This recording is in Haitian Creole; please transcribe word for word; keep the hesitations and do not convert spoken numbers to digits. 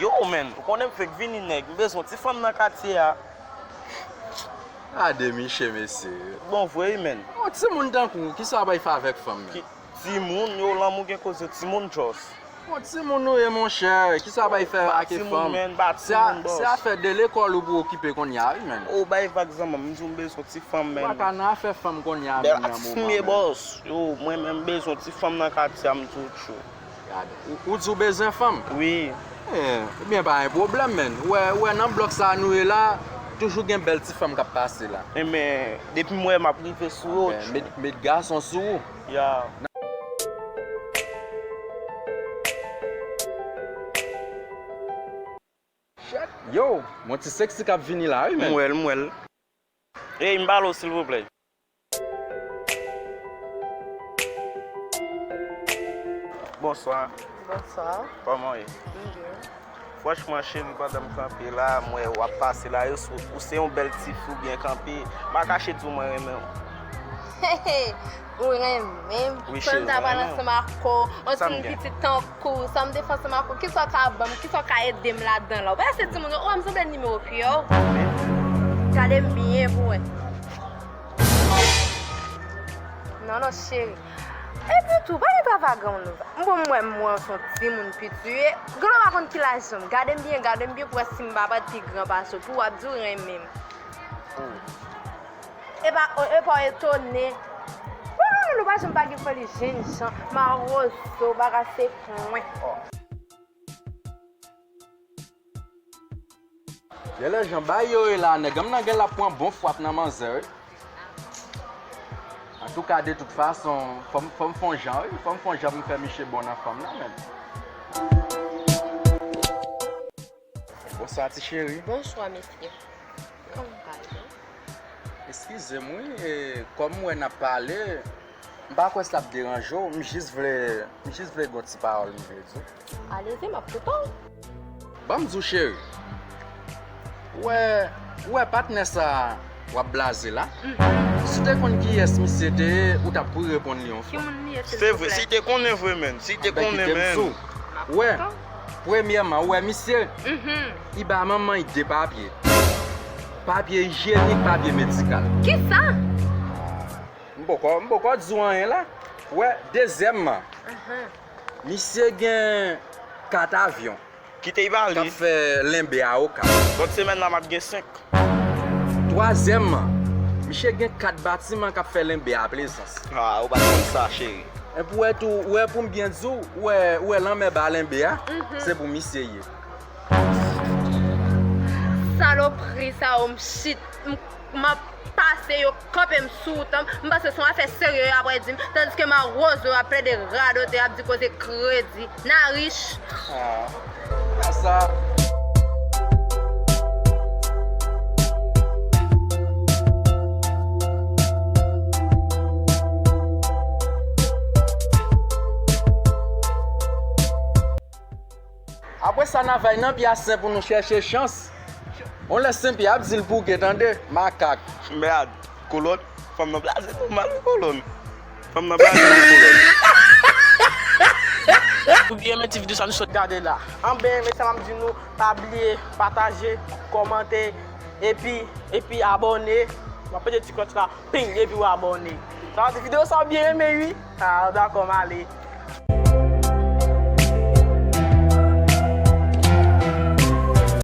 Yo, man, ou konnen m fèk vini, nèg. M bezwen ti fanm nan katye a. Gade miche, mesye. Bon vre wi, man. Yon timoun tankou ou, kisa w ap fè avèk fanm, man? Ki timoun, yo, lanmou gen koze, timoun just. Bon, timoun ou ye, monchè, kisa w ap fè ak fanm? Timoun, man, pa timoun, boss. Se afè de lekòl ou pou okipe kounye a, wi, man. Ou bay vag zanmi m, m di w m bezwen ti fanm, man. Ou pa ka nan afè fanm kounye a, menm nan moman, man. Boss. Yo, mwen menm m bezwen ti fanm nan katye a, m di w tchou. Gade. Ou, ou di w bezwen fanm? Wi. Eh, ebyen, pa gen pwoblèm, man. Ou wè, ou wè nan blòk sa nou ye la, toujou gen bèl ti fanm k ap pase la. Ebyen, depi m wè m ap rive sou yo. Ebyen, met, met gason sou ou. Ya. Yo, yon ti sexy k ap vini la, wi, man. M wè l, m wè l. Ey, m pale w, silvouplè. Bonswa. Bonswa. Kòman w ye? M byen. Franchman, cheri, pandan m kanpe la, m wè w ap pase la, yo sou, ou se yon bèl ti fi, w byen kanpe. M pa kache di w mwen renmen w. Ou renmen m? Wi, cheri, m renmen w. Pandan m ta pral ansanm ak ou, yon timoun pitit tankou w, sa m te fè ansanm ak ou, kisa w ka ban m, kisa w ka ede m ladan la? Ou pa se timoun yo, ou wè m sanble nimewo pye w? Gade m byen pou wè. Non, non, cheri. Epi tou, pa gen travay granmoun ou va. M bon, m wè, m wè w se yon timoun piti w ye. Granmoun pa konn ki laj ou. Gade m byen, gade m byen pou wè si m pa pral pi gran pase w, pou w ap di w renmen m. Epa, epa w etone. Bon, granmoun ou pa janm pa gen foli jennjan, mawozo, bagay se pwen. Genlè jan bagay yo ye la, nèg an m nan genlè ap pran bon fwap nan manzè, wi. Antouka, de tout fason, fò m, fò m fè yon jan, wi. Fò m fè yon jan pou m fè miche bon nan fanm nan, menm. Bonswa, ti cheri. Bonswa, mesye. Kòman w ye? Eskize m, wi, e, kòm m wè n ap pale, m pa kwè si l ap deranje w, m jis vle, m jis vle gen yon ti pawòl m vle di w. Alezi, m ap koute w. Ban m di w, cheri. Ou wè, ou wè patnè sa w ap blaze la? Mhm. Si w te konn kiyès misye te ye, ou t ap kou reponn li yon fwa. Ki moun li ye, silvouplè? Se vre, si te konnen vre, menn. Si te konnen, menn. Ou wè, premyèman, ou wè misye, mhm, li ba manman l de papye. Papye ijyenik, papye medikal. Kisa? M poko, m poko di w anyen la. Ou wè, dezyèmman, mhm, misye gen kat avyon. Kite l pale. K ap fè lenbe a Okap. Lòt semèn la, m ap gen senk. Twazyèmman, misye gen kat batiman k ap fè lenbe a Plezans. Ah, ou pa t konn sa, cheri. Epi w wè tou, ou wè pou m byen di w, ou wè, ou wè lanmè ba lenbe a, mhm, se pou misye ye. Salopri sa yo, m shit, m, m ap pase yo kanpe m sou ou tan, m panse se yon afè serye yo ap di m, tandiske mawozo yo ap plede radote, ap di koze kredi. N a rich. Ah, sa. Apre sa, n a vay nan pye a Sen pou nou chèche chans. On lè Sen Pyè ap di l bouke, tande, makak. Mèd, kolòn. Fanm nan blaze nou mal, wi, kolòn. Fanm nan blaze nou, kolòn. Ou byen renmen ti videyo sa nou sot gade la? An byen renmen sa m ap di nou, pa bliye pataje, kòmante, epi, epi abòne. W ap pete ti klòch la, ping, epi w abòne. Sa vle di videyo sa w byen renmen, wi. Ah, dakò, m ale.